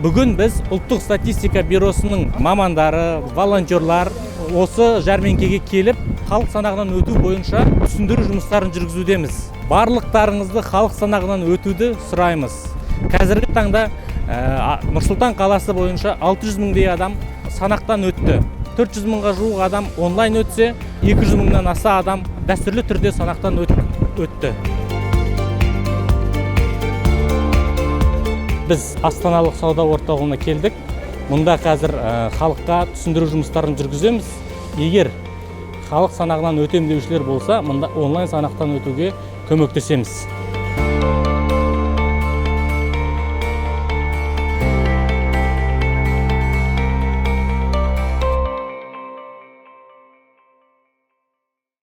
Бүгін біз ұлттық статистика бюросының мамандары, волонтерлар осы жәрмеңкеге келіп, халық санағынан өту бойынша түсіндіру жұмыстарын жүргізудеміз. Барлықтарыңызды халық санағынан өтуді сұраймыз. Қазіргі таңда Нұр-Сұлтан қаласы бойынша 600 мыңдей адам санақтан өтті. 400 мыңға жуық адам онлайн өтсе, 200 мыңнан аса адам дәстүрлі түрде санақтан өтті. Біз Астаналық сауда орталығына келдік. Мұнда қазір халыққа түсіндіру жұмыстарын жүргіземіз. Егер халық санағынан өтем деушілер болса, мұнда онлайн санақтан өтуге көмектесеміз.